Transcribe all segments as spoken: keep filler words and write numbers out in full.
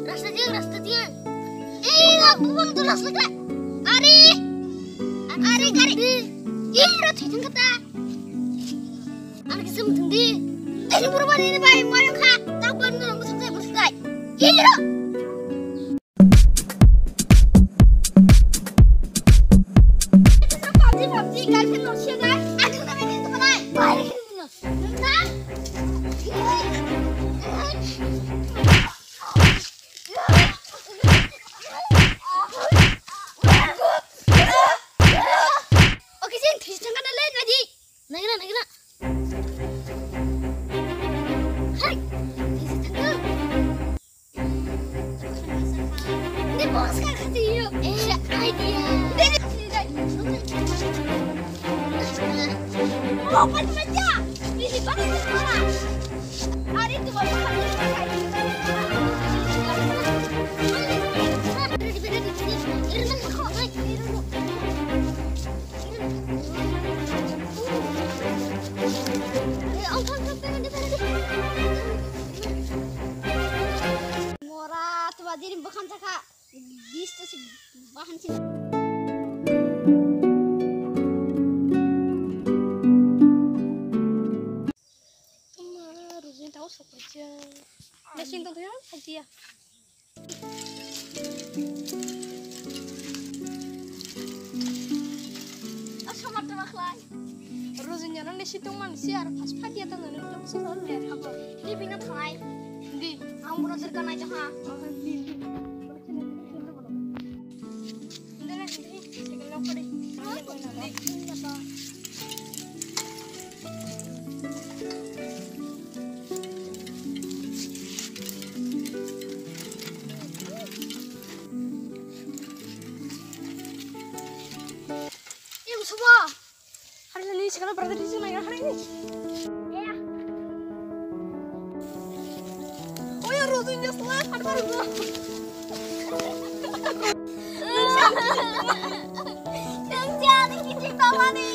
Rasta diyan, rasta diyan. Eh, na bubang tu rasta kla. Ari. Ari, ari. Ih, ra thithang kata. Ang kisam tundi. Ini pura mari ini bai, mayang kha. Tak ban nang musuk sai, musuk sai. Ih, ra. Nagira, nagira. Hai, thisi thangkha. Ni boss ka khati yo. Eh, idea. Oh, pat pat ya. Ni si pat pat ya. Are tu boss ka khati. Ready, ready, ready. Mora, tu bajir bukan cakap. Bis tu si bahan sih. Tuma, Rujin tahu siapa aja. Mesin tu yang aja. Asal mata maklai. Rujin yang ni situng man siar pas pagi atau nggak nunggu selalu ya apa. Ini pindah thangai. Di. Ang mura terkena aja ha. Di. Hari ini sekarang berada di sini ya hari ini. Ya. Oh ya, Rosi nyesel, ada baru gua. Yang jadi kicik tawa nih.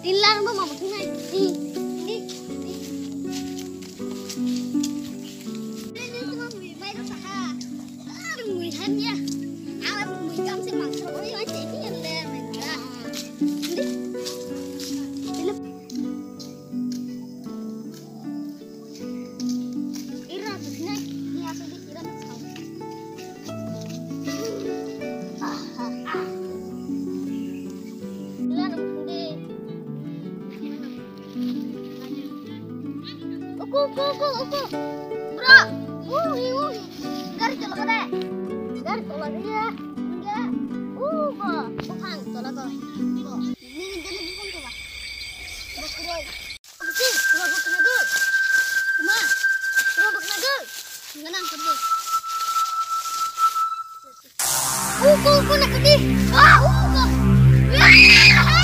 Tin lang bo mama thung nai. Ni, ni, ni. Ni, ni, ni, ni, mai ro sa ha. Ah, mui han ya. Ala mui kam se mangsa oi, oi, te ki le mai ra. Ni. Ni. Ira tu sini, ni asal di kira nak tahu. Ira nak sini. Uku, uku, uku, uku. Bro, ui, ui. Gari tolak deh. Gari tolak deh ya. Enggak. Uh, kok. Bukan, tolak kok. Kok. Ini, ini, ini, ini, ini. Bos, bro. Oke, cuma buat kena gol. Cuma, cuma buat kena gol. Gimana, angkat gol? Uku, uku, nak kedi. Ah, uku. Ya.